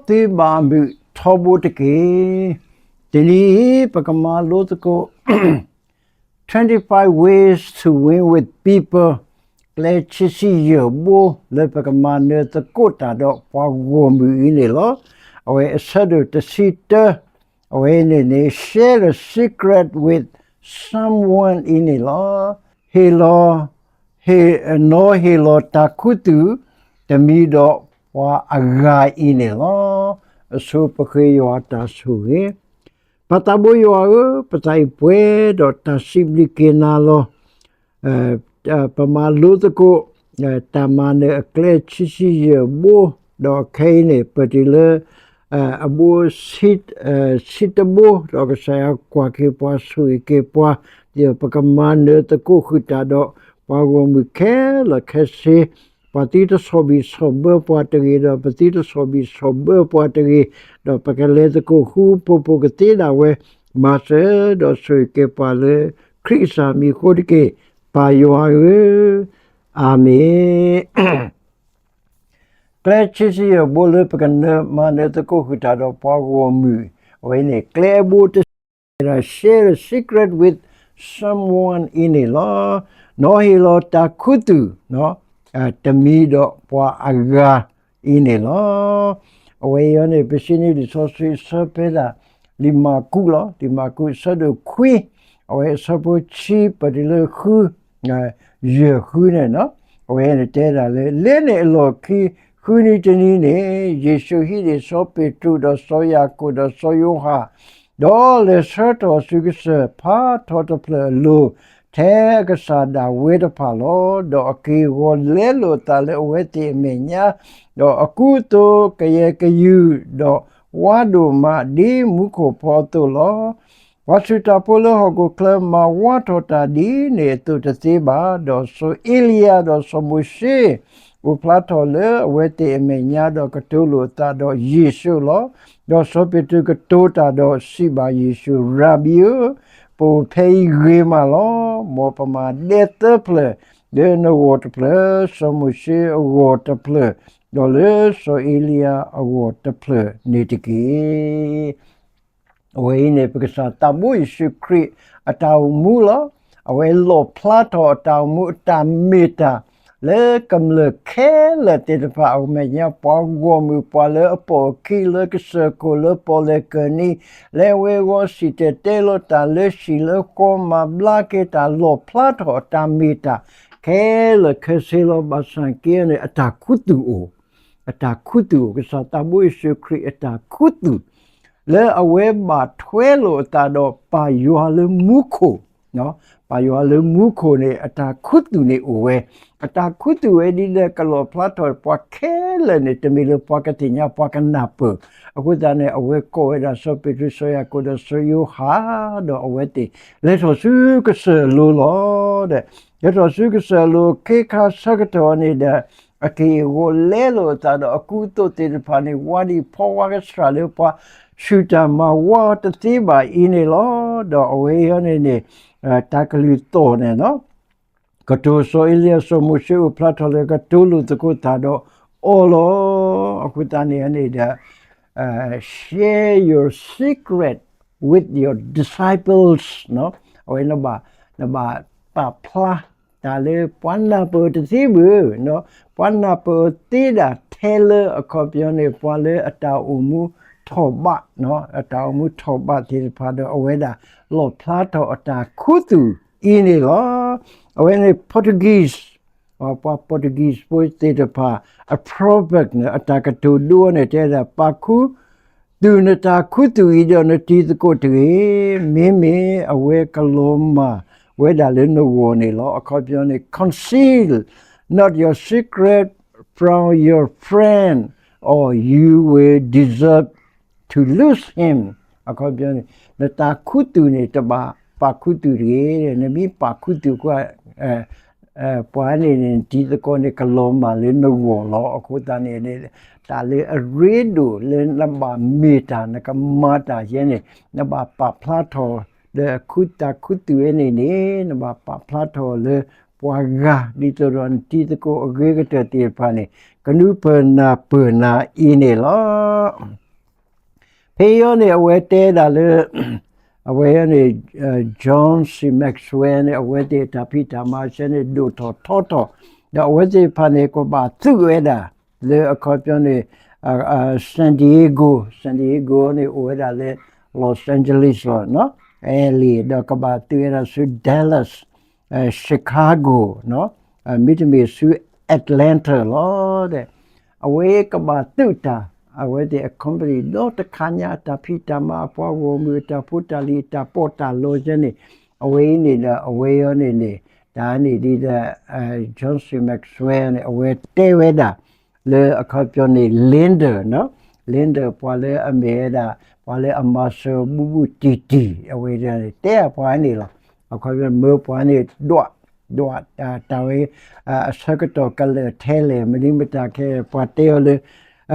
သုဘၣ်မုာ်ထီဘိတက့ၢ်. တနံၤအံၤ ပကမၤလိသကိး twenty-five ways to win with people ကျဲခံဆံယဲၢ်ဘိ လၢပကမၤနၢၤသကိးတၢ်ဒီးပှၤဂီၢ်မုၢ်အံၤန့ၣ်လီၤ. အဝဲအဆၢဒိၣ်တဆံတၢ အဝဲန့ၣ်န့ၣ် Share the secret with someone အံၤန့ၣ်လီၤ. ဟ့ၣ်လီၤ ဟ့ၣ် နီၤဟ့ၣ်လီၤတၢ်ခူသူၣ် တမံၤဒီးပှၤအဂၤအံၤန့ၣ်လီၤ. အဆိပဃ့ယွၤတၢ်ဆိၣ်ဂ့ၤ. ပၢ်သးဘိယွၤဧၢ, ပသးအံၤပှဲၤဒီးတၢ်စံးဘျုးက့ၤနၤလီၤ. ပမၤလိသကိး တၢ်မၤနၢၤအကျဲခံဆံယဲၢ်ဘိ, ဒီးခဲအံၤန့ၣ် ပတုၤလၢ အဘိ ဆံတဘိ, ဒီးကစၢ်ယွၤကွၢ်က့ၤပှၤဆိၣ်ဂ့ၤက့ၤပှၤ, ဒီးပကမၤနၢၤသကိးဃုာ်တၢ်ဒီး ပှၤဂီၢ်မုၢ်ခဲလၢာ်ခဲဆ့, ပှၤသုတဆီၣ်ဘံၣ်ဆီၣ်ဘၢပှၤတဂ့ၤ, ဒီးပသုတဆီၣ်ဘံၣ်ဆီၣ်ဘၢပှၤတဂ့ၤ, ဒီးပကလဲၤသကိးဃူဖိးဖိးကသ့ဒၣ်ဝဲ, မၤစၢၤဒီးဆိၣ်ဂ့ၤက့ၤပှၤလၢခရံာ်ကစၢ်မံၤအဃိတက့ၢ်, ပၢ်ယွၤဧၢ, အၤမ့ၣ်. ကျဲခံဆံယဲၢ်ဘိလၢပကနၢၤမၤနၢၤသကိးဃုာ်တၢ်ဒီးပှၤဂီၢ်မုၢ်, အဝဲန့ၣ် ကျဲအဘိတဆံ Share the secret with someone အံၤန့ၣ်လီၤ. နီၤဟ့ၣ်လီၤတၢ်ခူသူၣ် တမံၤဒီးပှၤအဂၤအံၤန့ၣ်လီၤ. အဝဲအံၤန့ၣ် ပစံးန့ၢ်လံာ်စီဆှံအဆၢဖဲဒၣ် လံာ်မၢ်ကူးလီၤ. လံာ်မၢ်ကူးအဆၢဒိၣ်ခွံ, အဝဲအဆၢဖိဆံ ပတုၤလၢဃု ယဲၢ်ဃုန့ၣ်, အဝဲန့ၣ်တဲဒၣ်လၢ လၢန့ၣ်အလီၢ်ခံ ဃုနံၤတနံၤန့ၣ် ယ့ၣ်ၡူးဟံးန့ၢ်စီၤပ့းတရူးဒီးစီၤယၤကိာ်ဒီးစီၤယိၤဟၣ်, ဒီးလဲၤဆှၢထီၣ်အစုကစၢၢ်ဖးထီၣ်တဖျၢၣ်အလိၤ ထဲအကစၢ်ဒၣ်ဝဲတဖၣ်လီၤ. ဒီးအက့ၢ်အဂီၤလဲလိာ်အသးလၢအဝဲသ့ၣ်အမဲာ်ညါ, ဒီးအကူအသိးကယဲၢ်ကယူၢ်, ဒီးဝါဒိၣ်မးဒ်မူခိၣ်ဖီအသိးလီၤ. ပှၤဆူးတၢ်ဖိလၢဟီၣ်ခိၣ်ချၢမၤဝါထီၣ်တၢ်ဒ်န့ၣ်အသိးတသ့ဘၣ်. ဒီးစီၤအ့လံယၤဒီးစီၤမိၤၡ့ အိၣ်ဖျါထီၣ်လၢအဝဲသ့ၣ်အမဲာ်ညါ, ဒီးကတိၤလိာ်အသးဒီးယ့ၣ်ၡူးလီၤ. ဒီးစီၤပ့းတရူးကတိၤတၢ်ဒီးစံးဘၣ်ယ့ၣ်ၡူး, ရၤဘံဧၢ, ပအိၣ်ဖဲအံၤဂ့ၤမးလီၤ. မ်ပမၤဒဲသၢဖျၢၣ်, လၢနဂီၢ်တဖျၢၣ်, စီၤမိၤၡ့အဂီၢ်တဖျၢၣ်, ဒီးလၢစီၤအ့လံယၤအဂီၢ်တဖျၢၣ်န့ၣ်တက့ၢ်. အဝဲအံၤန့ၣ် ပကစၢ်သးဘိယ့ၣ်ၡူးခရံာ်အတၢ်အိၣ်မူလီၤ. အဝဲလီၣ်ဖျါထီၣ်အတၢ်အိၣ်မူအတၢ်မ့ၢ်တၢ် လၢကမျၢၢ်ခဲလၢာ်သ့ၣ်တဖၣ်အမဲာ်ညါ, ပှၤဂီၢ်မုၢ်, ပှၤလၢအပိာ်အခံ, လၢကစၢၢ်ခိၣ်, လၢပီၣ်လဲၣ်ကၢၢ်နံၤ, လၢအဝဲအဂီၢ်စံၣ်တဲၤတဲလီၤတၢ်လၢဟံၣ်လၢဃီ, မၤဘျါက့ၤတၢ်, လီၣ်ဖျါထီၣ်အတၢ်မ့ၢ်တၢ်ခဲလၢာ်ခဲဆ့လီၤ. ဘၣ်ဆၣ်က့န့ၣ် အတၢ်ခူသူၣ်အိၣ်, အတၢ်ခူသူၣ်အိၣ်, ကစၢ်သးဘိယ့ၣ်ၡူးခရံာ်အတၢ်ခူသူၣ် လၢအဝဲဘၣ်ထွဲလိာ်အသးဒီးပၢ်ယွၤလၢမူခိၣ်, ပၢ်ယွၤလၢမူခိၣ်န့ၣ် အတၢ်ခူသူၣ်န့ၣ်အိၣ်ဝဲ, အတၢ်ခူသူၣ်ဝဲဒ်လဲၣ် ကလီၣ်ဖျါထီၣ်ပှၤခဲလၢာ်န့ၣ် တမ့ၢ်လၢပှၤကသ့ၣ်ညါပှၤကနၢ်ပၢၢ်, အဃိသတးန့ၣ် အဝဲကိးဝဲဒၣ်စီၤပ့းတရူး စီၤယၤကိာ်ဒီးစီၤယိၤဟၣ်, ဒီးအဝဲသ့ၣ် လဲၤထီၣ်ဆူကစၢၢ်အလိၤလီၤ. ဒီး လဲၤထီၣ်ဆူကစၢၢ်အလိၤ ခ့ခါဆၢကတီၢ်န့ၣ်ဒီး အက့ၢ်အဂီၤလဲလိာ်အသးဒီးအကူအသိးသ့ၣ်တဖၣ်န့ၣ် ဝါဒံၣ်ဖီဝါကဆှၣ်လၢပှၤဆူးတၢ်မၤဝါတသ့ဘၣ်အံၤန့ၣ်လီၤ. ဒီးအဝဲအံၤန့ၣ်န့ၣ် တၢ်ကလုၢ်သီၣ်န့ၣ်လီၤ. ကတိၤစီၤအ့လံယၤ စီၤမိၤၡ့အိၣ်ဖျါထီၣ်လၢကတိၤလိာ်သကိးတၢ်ဒီးအီၤလီၤ. အဃိသတးန့ၣ်န့ၣ်ဒီး share your secret with your disciples အဝဲ နဘၣ်ပာ်ဖျါတၢ်လၢပှၤနၢ်ပၢၢ်တသ့ဘၣ်, ပှၤနၢ်ပၢၢ်သ့ဒၣ်ထဲလၢအခီပညီန့ၣ် ပှၤလၢအတၢ်အိၣ်မူထီၣ်ဘး, အတၢ်အိၣ်မူထီၣ်ဘးသ့ၣ်တဖၣ်ဒီး အဝဲဒၣ်လီၣ်ဖျါထီၣ်အတၢ်ခူသူၣ်အံၤန့ၣ်လီၤ. အဝဲန့ၣ် Portuguese ပှၤ Portuguese ဖိသ့ၣ်တဖၣ် အ proverb န့ၣ် အတၢ်ကတိၤဒိန့ၣ် တဲဒၣ် ပာ်ခူသူၣ်နတၢ်ခူသူၣ်အံၤဒီးနတံၤသကိးတဂ့ၤ, မ့မ့ၢ်အဝဲကလီၤမၢ်ဝဲဒၣ်လၢနဂီၢ်န့ၣ်လီၤ. အခီပညီန့ၣ် conceal not your secret from your friend or you will deserve to lose him. အခီပညီန့ၣ် နတၢ်ခူသူၣ်န့ၣ် တဘၣ်ပာ်ခူသူၣ်တဂ့ၤ, နမ့ၢ်ပာ်ခူသူၣ်ကွၢ် ပှၤန့ၣ်န့ၣ် နတံၤသကိးန့ၣ် ကလီၤမၢ်လၢနဂီၢ်လီၤ. အဃိသတးန့ၣ် တၢ်လၢအရ့ဒိၣ်လၢနဘၣ်မ့ၢ်တၢ် နကမၤတၢ်ယဲန့ၣ် နဘၣ်ပာ်ဖျါထီၣ် ဒီးတၢ်ခူသူၣ်ဝဲန့ၣ်န့ၣ် နဘၣ်ပာ်ဖျါထီၣ်လၢ ပှၤဂၤ ဒ်သိးဒီးနတံၤသကိးအဂ့ၤကတၢၢ်သ့ၣ်တဖၣ်န့ၣ် ကနုာ်ပၢၢ်နၢ်ပၢၢ်နၤအံၤန့ၣ်လီၤ. ဖဲအံၤန့ၣ် အဝဲတဲဒၣ်လၢ အဝဲန့ၣ် John C Maxwell န့ၣ် အဝဲသ့ၣ်အတၢ်ဖံးတၢ်မၤစဲန့ၣ် ဒိၣ်ထီၣ်ထီထီၣ်, ဒီးအဝဲသ့ၣ်တဖၣ်န့ၣ် ကဘၣ်သုးဝဲဒၣ် လၢအခီပညီန့ၣ် San Diego, San Diego န့ၣ် အိၣ်ဝဲဒၣ်လၢ Los Angeles လီၤ, LA ဒီးကဘၣ်သုးဝဲဒၣ်ဆူ Dallas, Chicago, မ့တမ့ၢ်ဆူ Atlanta လီၤ. အဝဲကဘၣ်သုးတၢ် အဝဲသ့ၣ်အ company ဒီးတခါညါ အတၢ်ဖံးတၢ်မၤ အပှၤဂီၢ်မုၢ်အတၢ်ဖိတၢ်လံၤ အတၢ်ပီးတၢ်လီစဲန့ၣ် အဝဲအံၤန့ၣ်ဒီး အဝဲအံၤန့ၣ်န့ၣ် တၢ်န့ၣ်ဒ်ဒီး John C Maxwell န့ၣ် အဝဲတဲဝဲဒၣ် လၢအခီပညီန့ၣ် Linda, Linda ပှၤလၢအမ့ၢ်ဝဲဒၣ် ပှၤလၢအမၤစၢၤဘူးဘူးတံၢ်တံၢ် အဝဲန့ၣ် တဲအပှၤန့ၣ်လီၤ. အခီပညီမၢပှၤန့ၣ် ဒွး ဒွး တၢ်ဝဲ အဆၢကတီၢ်ကလၢာ်ထဲလဲၣ် မနုၤမတၤခဲ ပှၤတဲအီၤလၢ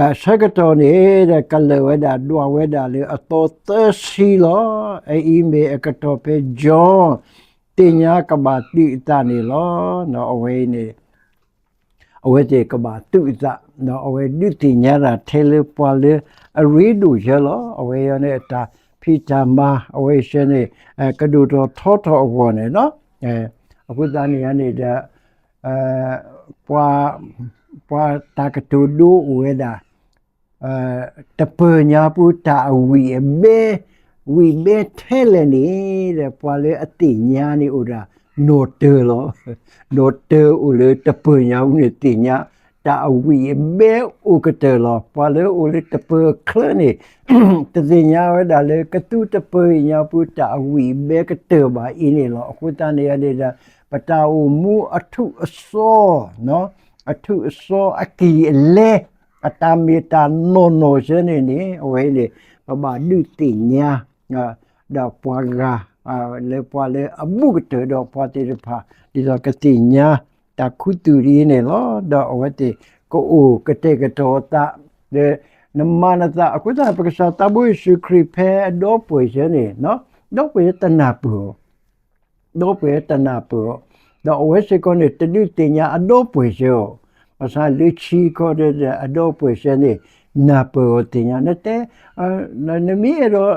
အဆၢကတီၢ်န့ၣ်ဒီး ကလၢာ်ဝဲဒၣ် ဒွးဝဲဒၣ်လၢအသီသၢဆံလီၤ. အအံၤမ့ၢ်အကတီၢ်ဖဲ John သ့ၣ်ညါကဘၣ်သုးအသးန့ၣ်လီၤ. အဝဲအံၤန့ၣ် အဝဲသ့ၣ်ကဘၣ်သုးအသး ဒီးအဝဲဒုးသ့ၣ်ညါတၢ်ထဲလၢပှၤလၢအရ့ဒိၣ်ယၢလီၤ. အဝဲအံၤန့ၣ် အတၢ်ဖံးတၢ်မၤ အဝဲစဲန့ၣ် ကဒိၣ်ထီၣ်ထီထီၣ်အဂီၢ်န့ၣ်လီၤ. အဃိသတးန့ၣ်န့ၣ်ဒီး ပှၤ ပှၤတၢ်ကတိၤဒိအိၣ်ဝဲဒၣ် တပၢၢ်ညါပူၤတၢ်အဝံၣ်အဘဲ, ဝံၣ်ဘဲထဲလဲၣ်န့ၣ်ဒီး ပှၤလၢအသ့ၣ်ညါန့ၣ်အိၣ်ဒၣ် နီၢ်တၢၤလီၤ. နီၢ်တၢၤအိၣ်လၢတပၢၢ်ညါပူၤန့ၣ်သ့ၣ်ညါ တၢ်အဝံၣ်အဘဲအိၣ်ကတၢၢ်လီၤ. ပှၤလၢအိၣ်လၢတပၢၢ်ချၢန့ၣ် တသ့ၣ်ညါဝဲဒၣ်လၢကသူတပၢၢ်ညါပူၤတၢ်အဝံၣ်အဘဲကတၢၢ်ဘၣ်အံၤန့ၣ်လီၤ. အဃိသတးန့ၣ်န့ၣ်ဒီး ပတၢ်အိၣ်မူအထူၣ်အစီ အထူၣ်အစီအကံၢ်အလဲ အတၢ်မ့ၢ်တၢ်နီၢ်နီၢ်စဲန့ၣ်န့ၣ် အဝဲန့ၣ် ပဘၣ်ဒုးသ့ၣ်ညါ ဒီးပှၤဂၤ လၢပှၤလၢအဘူးကတၢၢ်ဒီးပှၤသ့ၣ်တဖၣ် ဒ်သိးကသ့ၣ်ညါတၢ်ခူသူၣ်ဒ်အံၤန့ၣ်လီၤ. ဒီးအဝဲသ့ၣ်ကအိၣ်ကတဲာ်ကတီၤအသး ဒီးနမၤနသး အဃိသတး ပကစၢ်သးဘိယ့ၣ်ၡူးခရံာ်ဖဲအဒီပုၢ်ဝဲၢ်စဲန့ၣ် ဒီပုၢ်ဝဲၢ်တနၢ်ပၢၢ်အီၤ ဒီပုၢ်ဝဲၢ်တနၢ်ပၢၢ်အီၤ, ဒီးအဝဲစ့ၢ်ကီးန့ၣ် တဒုးသ့ၣ်ညါအဒီပုၢ်ဝဲၢ်စဲအီၤ, ဘၣ်ဆၣ်လၢခံခီဒီး အဒီပုၢ်ဝဲၢ်စဲန့ၣ် နၢ်ပၢၢ်အီၤသ့ၣ်ညါ နတဲ နမ့ၢ်အဲၣ်ဒိး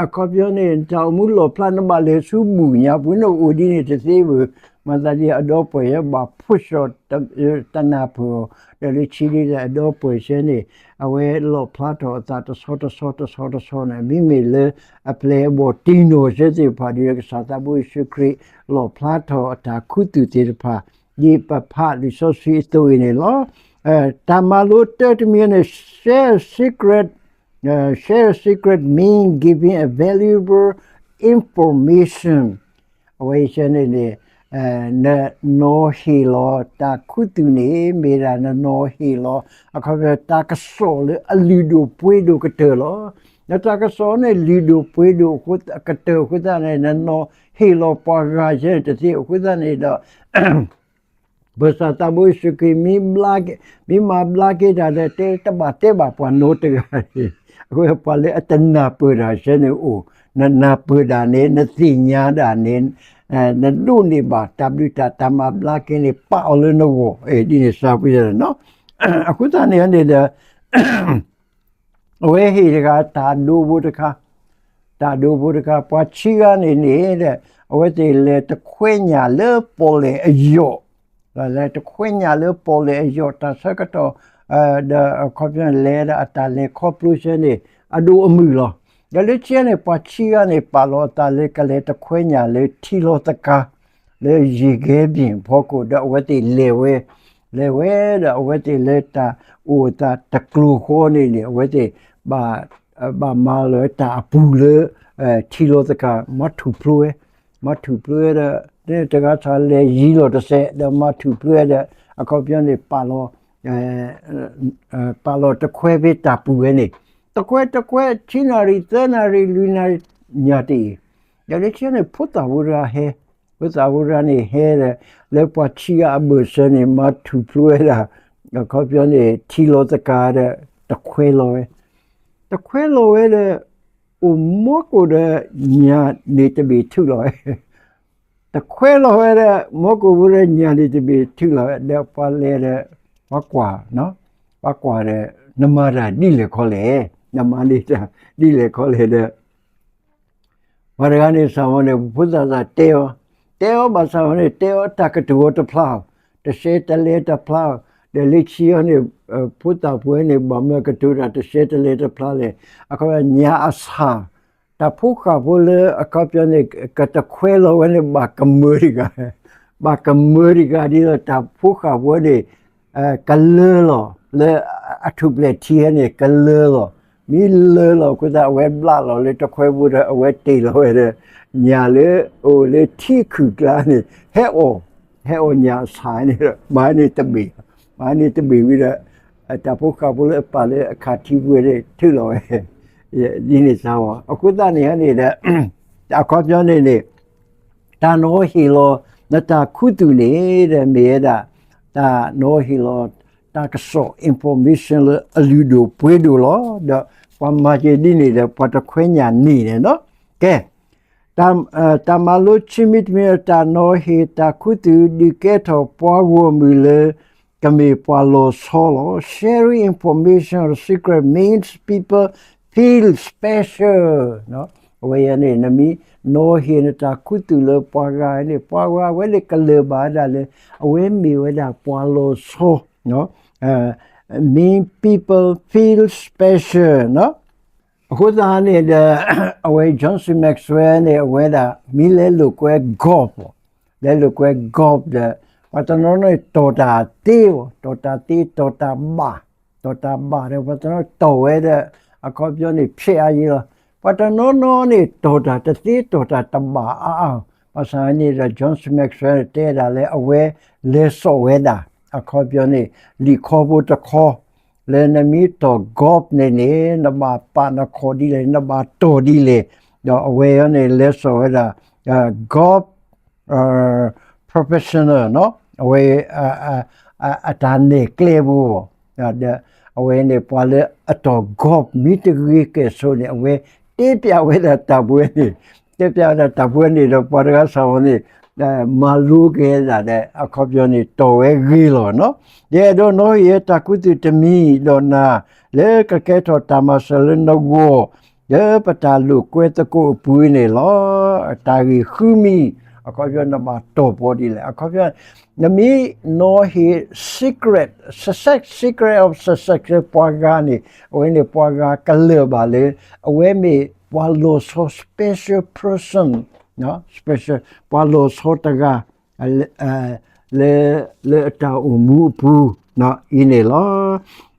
အခီပညီန့ၣ် နတၢ်အိၣ်မူလီၣ်ဖျါ နဘၣ်လဲၤဆူဘူၣ်ညါပူၤ နအိၣ်ဒ်န့ၣ်တသ့ဘၣ်, မၤသးဒ်အဒီပုၢ်ဝဲၢ်စဲဘၣ်ဖိၣ်စီၣ် တနၢ်ပၢၢ်အီၤ, ဒီးလၢခံဒ်ဒီးအဒီပုၢ်ဝဲၢ်စဲန့ၣ် အဝဲလီၣ်ဖျါထီၣ်အသးတဆီတဆီတဆီတဆီန့ၣ် မ့မ့ၢ်လၢအပျဲၢ်အဘီၣ်တံၢ်နီၢ်စဲသ့ၣ်တဖၣ်ဒီး ကစၢ်သးဘိယ့ၣ်ၡူးခရံာ် လီၣ်ဖျါထီၣ်အတၢ်ခူသူၣ်သ့ၣ်တဖၣ် ဒ်ပဖးလံာ်စီဆှံအသိးအံၤန့ၣ်လီၤ. တၢ်မၤလိတၢတမံၤန့ၣ် share a secret, share a secret mean giving a valuable information. အဝဲစဲန့ၣ်န့ၣ် နနီၤဟ့ၣ်လီၤတၢ်ခူသူၣ်န့ၣ် မ့ၢ်ဒၣ်နနီၤဟ့ၣ်လီၤ အခီပညီတၢ်ကစီၣ်လၢအလုၢ်ဒိၣ်ပှ့ၤဒိၣ်ကတၢၢ်လီၤ. နတၢ်ကစီၣ်န့ၣ် လုၢ်ဒိၣ်ပှ့ၤဒိၣ်ကတၢၢ်အဃိသတးန့ၣ် နနီၤဟ့ၣ်လီၤပှၤဂၤစဲန့ၣ်တသ့အဃိသတးန့ၣ်ဒီး ပကစၢ်သးဘိယ့ၣ်ၡူးခရံာ် မ့ၢ်မၤဘျါက့ၤတၢ်ဒီး တဲတဘၣ်တဲဘၣ်ပှၤနီတဂၤန့ၣ်, အဝဲပှၤလၢအတနၢ်ပၢၢ်တၢ်စဲန့ၣ်အိၣ်, နနၢ်ပၢၢ်ဒၣ်န့ၣ် နသ့ၣ်ညါဒၣ်န့ၣ် နဒိးန့ၢ်ဘၣ်တၢ်ဘျုးတၢ်တၢ်မၤဘျါက့ၤန့ၣ် ပာ်အီၤလၢနဂီၢ် ဒ်န့ၣ်စၢ်ဖှံန့ၣ်လီၤ. အဃိသတးန့ၣ်န့ၣ်ဒီး အဝဲဟ့ၣ်တဂၤတၢ်ဒိဖိတခါ, တၢ်ဒိဖိတခါ ပှၤခံဂၤန့ၣ်န့ၣ်ဒီး အဝဲသ့ၣ်လဲၤတခွဲညၣ်လၢပီၣ်လဲၣ်အယီၢ်, လဲၤတခွဲညၣ်လၢပီၣ်လဲၣ်အယီၢ် တၢ်ဆၢကတီၢ် ဒီးအခီပညီလဲၤဒီးအတၢ်လဲၤခီဖျိစဲန့ၣ် အဒိၣ်အမုၢ်လီၤ. ဒီးလၢခံန့ၣ် ပှၤခံဂၤန့ၣ် ပာ်လီၤအသးလၢကလဲၤတခွဲညၣ်လၢထံလီၤသကၤ လၢယံၤကဲဘ့ၣ်ဖီခိၣ် ဒီးအဝဲသ့ၣ်လဲၤဝဲ, လဲၤဝဲဒီးအဝဲသ့ၣ်လၢတၢ်အိၣ်အသးတကျိၤဃီန့ၣ်န့ၣ် အဝဲသ့ၣ် ဘၣ်မၤလီၤဝဲတၢ်အပူၤလၢ ထံလီၤသကၤ မၤထူၣ်ဖျိဝဲ, မၤထူၣ်ဖျိဝဲဒီး တဂၤဆၣ်လဲၤယံၤလီၤတစဲး ဒီးမၤထူၣ်ဖျိဝဲဒီး အခီပညီန့ၣ် ပာ်လီၤ ပာ်လီၤတခွဲဖဲတၢ်ပူၤဝဲန့ၣ် တခွဲတခွဲ ခံနၣ်ရံၣ် သၢနၣ်ရံၣ် လွံၢ်နၣ်ရံၣ် ညၣ်တအံၤ, ဒီးလၢခံန့ၣ် ဖိသၣ်ဖိတဂၤဟဲ, ဖိသၣ်ဖိတဂၤန့ၣ်ဟဲဒီး လၢပှၤခံဂၤအဘၢၣ်စၢၤန့ၣ် မၤထူၣ်ဖျိဝဲဒၣ် အခီပညီန့ၣ် ထံလီၤသကၤဒီး တခွဲလီၤဝဲ, တခွဲလီၤဝဲဒီး အိၣ်မူကိၣ်ဒီး ညၣ်န့ၣ်တဘ့ၣ်ထုးလီၤဝဲ တခွဲလီၤဝဲဒီး မီကိာ်ဖိဒီးညၣ်န့ၣ်တဘ့ၣ်ထုးလီၤဝဲဒီး ပှၤလဲၤဒီး ပှၤကွၢ်, ပှၤကွၢ်ဒီး နမၤတၢ်ဒ်လဲၣ်ခီလဲၣ်, နမၤန့ၢ်တၢ်ဒ်လဲၣ်ခီလဲၣ်ဒီး ပှၤတဂၤန့ၣ် စးဝဲန့ၣ် ဖိသၣ်သၣ်တဲအီၤ, တဲအီၤဘၣ်ဆၣ်ဝဲန့ၣ် တဲအီၤတၢ်ကတိၤအီၤတဖျါ, တရှဲတလဲတဖျါ, ဒီးလၢခံအီၤန့ၣ် ဖိသၣ်ပှဲၤန့ၣ် ဘၣ်မၢကတိၤတၢ်တရှဲတလဲတဖျါလဲၣ်, အခီပညီညၣ်အဆၣ်, တၢ်ဖိဃၢ်ဖိလၢအခီပညီန့ၣ် ကတခွဲလီၤဝဲန့ၣ် ဘၣ်ကမၢတဂၤ, ဘၣ်ကမၢတဂၤဒ်သိးတၢ်ဖိဃၢ်ဖိန့ၣ် ကလၢလီၤ လၢအထူၣ်ဖျဲးထံဟဲန့ၣ် ကလၢလီၤ, မ့ၢ်လၢလီၤအဃိသတး အဝဲဘျးလီၤလၢတခွဲဖိဒီး အဝဲတ့ၢ်လီၤဝဲဒီး ညၣ်လၢအိၣ်လၢထံခုၣ်ကျါန့ၣ် ဟဲအီၣ်, ဟဲအီၣ်ညၣ်အဆၣ်န့ၣ်ဒီး မၤန့ၢ်တဘ့ၣ်, မၤန့ၢ်တဘ့ၣ်ဝံၤဒီး တၢ်ဖိဃၢ်ဖိလၢအပာ်လၢအခးထံပှဲၤန့ၣ် ထုးလီၤဝဲ ဒ်န့ၣ်စးဝဲ, အဃိသတးန့ၣ်န့ၣ်ဒီး အခီပညီန့ၣ်န့ၣ် တၢ်နီၤဟ့ၣ်လီၤ နတၢ်ခူသူၣ်န့ၣ်ဒီး မ့ၢ်ဝဲဒၣ် တၢ်နီၤဟ့ၣ်လီၤ တၢ်ကစီၣ် information လၢအလုၢ်ဒိၣ်ပှ့ၤဒိၣ်လီၤ. ဒီးပှၤမၤက့ၤဒ်န့ၣ်ဒီး ပှၤတခွဲညၣ်န့ၣ်န့ၣ်လီၤ. ကဲ, တၢ်မၤလိခံမံၤတမံၤ တၢ်နီၤဟ့ၣ်တၢ်ခူသူၣ် ဒုးကဲထီၣ်ပှၤဂီၢ်မုၢ်လၢ ကမ့ၢ်ပှၤလီၤဆီလီၤ. Sharing information or secret means people feel special. အဝဲအံၤန့ၣ် နမ့ၢ်နီၤဟ့ၣ်နတၢ်ခူသူၣ်လၢ ပှၤဂၤန့ၣ် ပှၤဂၤဝဲန့ၣ် ကလၢာ်ဘၣ်ဝဲဒၣ်လၢ အဝဲမ့ၢ်ဝဲဒၣ်ပှၤလီၤဆီ mean people feel special. အဃိသတးန့ၣ်ဒီး အဝဲ John C Maxwell န့ၣ် အဝဲဒၣ် မ့ၢ်လဲၤလိာ်ကွဲ golf, လဲၤလိာ်ကွဲ golf ဒီး ပှၤတနီၤနီၤန့ၣ် တီၢ်တၢ်သ့, တီၢ်တၢ်သ့ တီၢ်တၢ်ဘၣ်, တီၢ်တၢ်ဘၣ်ဒီး ပှၤတနီၤတီၢ်ဝဲဒီး အခီပညီန့ၣ် ဖျဲးအါယံၤလီၤ. ပှၤတနီၤနီၤန့ၣ် တီၢ်တၢ်တသ့ တီၢ်တၢ်တဘၣ်အါအါ, ဘၣ်ဆၣ်န့ၣ်ဒီး John C Maxwell တဲဒၣ်လၢ အဝဲလဲၤစိာ်ဝဲဒၣ် အခီပညီန့ၣ် လံာ်ခီဖိတခီ လၢနမ့ၢ်တီၢ် golf န့ၣ်န့ၣ် နဘၣ်ပာ်နခီၣ်ဒ်လဲၣ် နဘၣ်တီၢ်ဒ်လဲၣ်, ဒီးအဝဲအံၤန့ၣ် လဲၤစိာ်ဝဲဒၣ် golf professional အဝဲ အတၢ်နဲၣ်ကျဲဖိ, ဒီးအဝဲန့ၣ် ပှၤလၢအတီၢ် golf မ့ၢ်တဂ့ၤကဲၣ်ဆိးန့ၣ် အဝဲတဲပျးဝဲဒၣ်တၢ်ပဝဲန့ၣ်, တဲပျးဝဲဒၣ်တၢ်ပဝဲန့ၣ်ဒီး ပှၤတဂၤစးဝဲန့ၣ် မၤလိက့ၤဒၣ်ဒီး အခီပညီန့ၣ် တီၢ်ဝဲဂ့ၤလီၤနီၤ. ယအဲၣ်ဒိးနီၤဟ့ၣ်တၢ်ခူသူၣ်တမံၤဒီးနၤ လၢကကဲထီၣ်တၢ်မၤစၢၤလၢနဂီၢ် လၢပတၢ်လိာ်ကွဲသကိးအပူၤန့ၣ်လီၤ. တၢ်ဂ့ၢ်ဃုမံၤ အခီပညီနဘၣ်တီၢ်ပီဒ်လဲၣ်. အခီပညီ နမ့ၢ်နီၤဟ့ၣ် secret, success, secret of success လၢပှၤဂၤန့ၣ် အဝဲန့ၣ်ပှၤဂၤကလၢာ်ဘၣ်လၢ အဝဲမ့ၢ်ပှၤလီၤဆီ special person, special ပှၤလီၤဆီတဂၤ လၢ လၢအတၢ်အိၣ်မူအပူၤအံၤန့ၣ်လီၤ.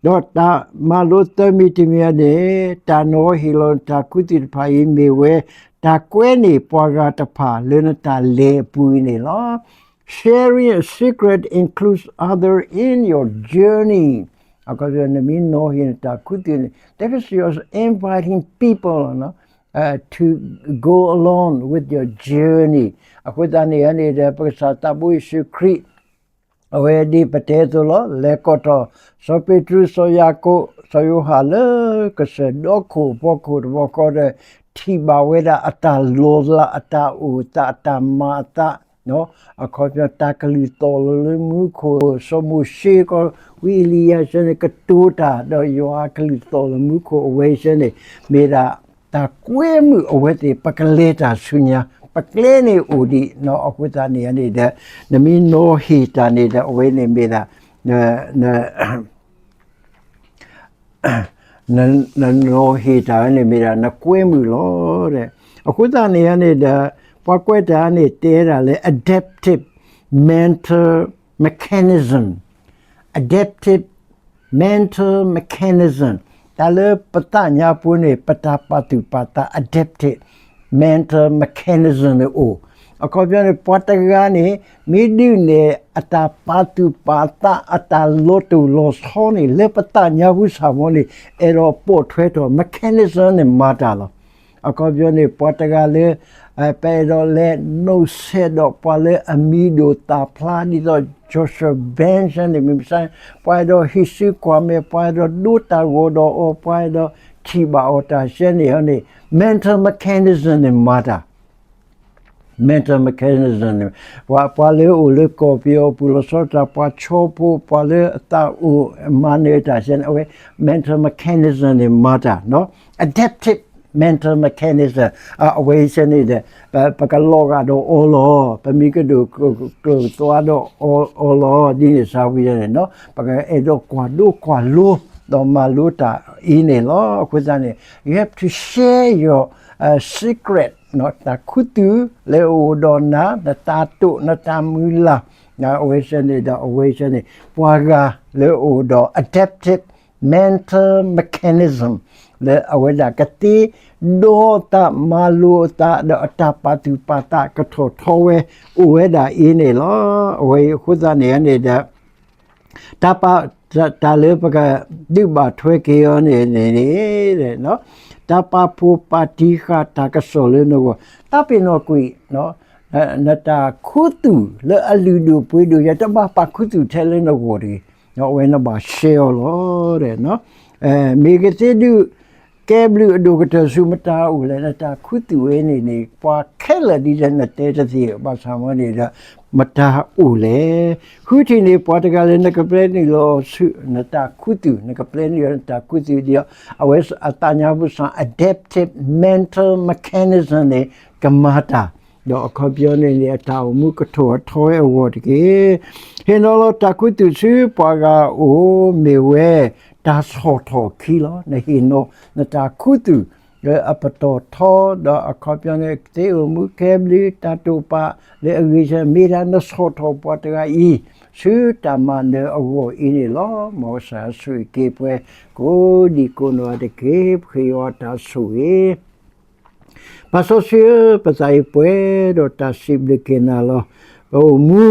ဒီးတၢ်မၤလိသၢမံၤတမံၤန့ၣ် တၢ်နီၤဟ့ၣ်လီၤနတၢ်ခူသူၣ်တဖၣ်အံၤမ့ၢ်ဝဲ တၢ်ကွဲန့ၢ်ပှၤဂၤတဖၣ်လၢနတၢ်လဲၤအပူၤအံၤန့ၣ်လီၤ. Sharing a secret includes other in your journey. အခီပညီ နမ့ၢ်နီၤဟ့ၣ်နတၢ်ခူသူၣ်န့ၣ် that is your inviting people to go along with your journey. အဃိသတးန့ၣ်န့ၣ်ဒီး ပကစၢ်သးဘိယ့ၣ်ၡူးခရံာ် အဝဲဒ်ပတဲအသိးလီၤ. လဲၤကိးထီၣ် စီၤပ့းတရူး စီၤယၤကိာ် စီၤယိၤဟၣ်လၢကစၢၢ်ဒီခိၣ်ဖီခိၣ်တဘျီဃီဒီး ထံၣ်ဘၣ်ဝဲဒၣ်အတၢ်လီၤလး အတၢ်အိၣ်သး အတၢ်မၤအသး အခီပညီ တၢ်ကလုၢ်သီၣ်လီၤလၢမူခိၣ် စီၤမိၤၡ့ကီး ဝံအ့လံယၤဆၢန့ၣ် ကတိၤတၢ်ဒီးယွၤကလုၢ်သီၣ်လီၤမူခိၣ်အဝဲဆၢန့ၣ် မ့ၢ်ဒၣ်တၢ်ကွဲမုာ်အဝဲသ့ၣ် ပကလဲၤတၢ်ဆူညါ ပကျဲန့ၣ်အိၣ်ဒံးနီၤ အဃိသတးန့ၣ်န့ၣ်ဒီး နမ့ၢ်နီၤဟ့ၣ်တၢ်န့ၣ်ဒီး အဝဲန့ၣ်မ့ၢ်ဒၣ် နနီၤဟ့ၣ်တၢ်န့ၣ်မ့ၢ်ဒၣ် နကွဲမုာ်လီၤ. အဃိသတးန့ၣ်န့ၣ်ဒီး ပှၤကွဲးတၢ်န့ၣ်တဲဒၣ်လၢ adaptive mental mechanism, adaptive mental mechanism တၢ်လၢပသးညါပူၤန့ၣ် ပတၢ်ပာ်သူၣ်ပာ်သး adaptive mental mechanism န့ၣ်အိၣ် အခီပညီန့ၣ် ပှၤတဂၤန့ၣ် မ့ၢ်ဒုးနဲၣ်အတၢ်ပာ်သူၣ်ပာ်သး အတၢ်လီၤတိၢ်လီၤဆီန့ၣ် လၢပသးညါပူၤစ့ၢ်ကီးန့ၣ် အဲၣ်ဒိးပိာ်ထွဲထီၣ် mechanism န့ၣ်မၤတၢ်လီၤ. အခီပညီန့ၣ် ပှၤတဂၤလၢ ပအဲၣ်ဒိးလဲၤ နီၣ်ဆဲးဒီးပှၤလၢအမံၤဒိၣ်သၣ်ဖျါ ဒ်သိး Joshua Bench န့ၣ် မ့ၢ်မဆါ ပှၤအဲၣ်ဒိးဟံးစုကွၢ်မဲာ် ပှၤအဲၣ်ဒိးဒိတၢ်ဂီၤဒီးအီၤ ပှၤအဲၣ်ဒိးထံၣ်ဘၣ်အီၤတၢ်ဆၢန့ၣ်န့ၣ် mental mechanism န့ၣ်မၤတၢ် mental mechanism န့ၣ် ပှၤ ပှၤလၢအိၣ်လၢကီၢ်ပယီၤပူၤလီၤဆီဒၣ်တၢ် ပှၤဆီဖိ ပှၤလၢအသးအိၣ်မၤနၢၤတၢ်စဲန့ၣ် အဝဲ mental mechanism န့ၣ် မၤတၢ် adaptive mental mechanism အဝဲစဲန့ၣ်ဒီး ပ ပကလီၤဂာ်ဒီးအီၤလီၤ, ပမ့ၢ်ကဒိၣ်ကျိၤကျိၤသွါဒီးအီၤလီၤ, ဒ်န့ၣ်စၢ်ဝံၤန့ၣ် ပကအဲၣ်ဒိးကွၢ်ဒိကွၢ်လိ ဒီးမၤလိတၢ်အံၤန့ၣ်လီၤ. အဃိသတးန့ၣ် you have to share your secret တၢ်ခူသူၣ်လၢအအိၣ်ဒီးနၤ, နတၢ်တိာ် နတၢ်မုၢ်လၢ်, အဝဲစဲန့ၣ်ဒီး အဝဲစဲန့ၣ် ပှၤဂၤလၢအအိၣ်ဒီး adaptive mental mechanism လၢအဝဲဒၣ်ကသ့ဒီသး မၤလိအသး ဒီးအတၢ်ပာ်သူၣ်ပာ်သးကထီၣ်ထီဝဲ အိၣ်ဝဲဒၣ်အံၤန့ၣ်လီၤ. အဝဲအဃိသတးန့ၣ်န့ၣ်ဒီး တၢ်ပာ် တၢ်လၢပကဒုးဘၣ်ထွဲက့ၤအီၤန့ၣ်န့ၣ် တၢ်ပာ်ဖှိၣ်ပာ်တံၢ်ဃာ်တၢ်ကစီၣ်လၢနဂီၢ်, တၢ်ပ့ၤနီၣ်ကွံာ် နတၢ်ခူသူၣ်လၢအလုၢ်ဒိၣ်ပှ့ၤဒိၣ်ယဲ တဘၣ်ပာ်ခူသူၣ်ထဲလၢနဂီၢ်တဂ့ၤ, အဝဲနဘၣ် share အီၤလီၤ. မ့ၢ်ကသ့ဒုးကဲဘျုးအဒိၣ်ကတၢၢ်ဆူမတၤအိၣ်လဲၣ်, နတၢ်ခူသူၣ်ဝဲန့ၣ်န့ၣ် ပှၤခဲလၢာ်ဒ်လဲၣ်နတဲတသ့ဘၣ်ဆၣ်မ့ၢ်န့ၣ်ဒီး မတၤအိၣ်လဲၣ်. ဃုထံၣ်န့ၣ်ပှၤတဂၤလၢနကပျဲနုာ်လီၤဆူနတၢ်ခူသူၣ်, နကပျဲနုာ်လီၤနတၢ်ခူသူၣ်ဒီး အဝဲအသးညါပူၤစ့ၢ် adaptive mental mechanism န့ၣ် ကမၤတၢ် ဒီးအခီပညီန့ၣ်န့ၣ် အတၢ်အိၣ်မူကထီၣ်ထီဝဲအဂီၢ်တက့ၢ်. ဟ့ၣ်နီၤလီၤတၢ်ခူသူၣ်ဆူပှၤဂၤအအိၣ် မ့ၢ်ဝဲတၢ်ဆီၣ်ထီၣ်ခံလီၤ. နဟ့ၣ်နီၤနတၢ်ခူသူၣ်လၢအပတီၢ်ထီ ဒီးအခီပညီန့ၣ် သ့အိၣ်မူကဲဘျုးတၢ်တိာ်ပာ်လၢအဂ့ၤဆၢ မ့ၢ်ဒၣ်နဆီၣ်ထီၣ်ပှၤတဂၤအံၤ ဆူတၢ်မၤနၢၤအဂီၢ်အံၤန့ၣ်လီၤ. မ်ကစၢ်ဆိၣ်ဂ့ၤက့ၤပှၤကိးဒံးကိးနီၢ်ဂၤတက့ၢ်. ပဃ့ယွၤတၢ်ဆိၣ်ဂ့ၤ ပၢ်စီဆှံဧၢ, ပသးအံၤပှဲၤဒီးတၢ်စံးဘျုးက့ၤနၤလီၤ. ပအိၣ်မူ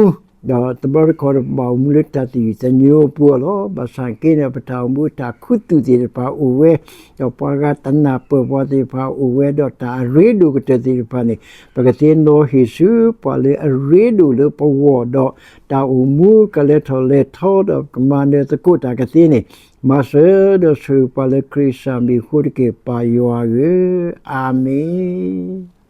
ဒီးတဘျီတခီၣ်ဒီး ပဘၣ်အိၣ်မူလၢတၢ်သယုၢ်သညိအပူၤအလီၢ်. ဘၣ်ဆၣ်က့န့ၣ် ပတၢ်အိၣ်မူတၢ်ခူသူၣ်သ့ၣ်တဖၣ်အိၣ်ဝဲ, ဒီးပှၤဂၤတနၢ်ပၢၢ်ပှၤသ့ၣ်တဖၣ်အိၣ်ဝဲ, ဒီးတၢ်အရ့ဒိၣ်ကတၢၢ်သ့ၣ်တဖၣ်န့ၣ် ပကသ့နီၤဟ့ၣ်ဆူပှၤလၢအရ့ဒိၣ်လၢပဂီၢ်, ဒီးတၢ်အိၣ်မူကလဲၤထီၣ်လဲၤထီ ဒီးကမၤနၢၤသကိးတၢ်ကသ့န့ၣ်, မၤစၢၤဒီးဆိၣ်ဂ့ၤပှၤလၢခရံာ်စၢ်မံၤအဃိတက့ၢ် ပၢ်ယွၤဧၢ, အၤမ့ၣ်.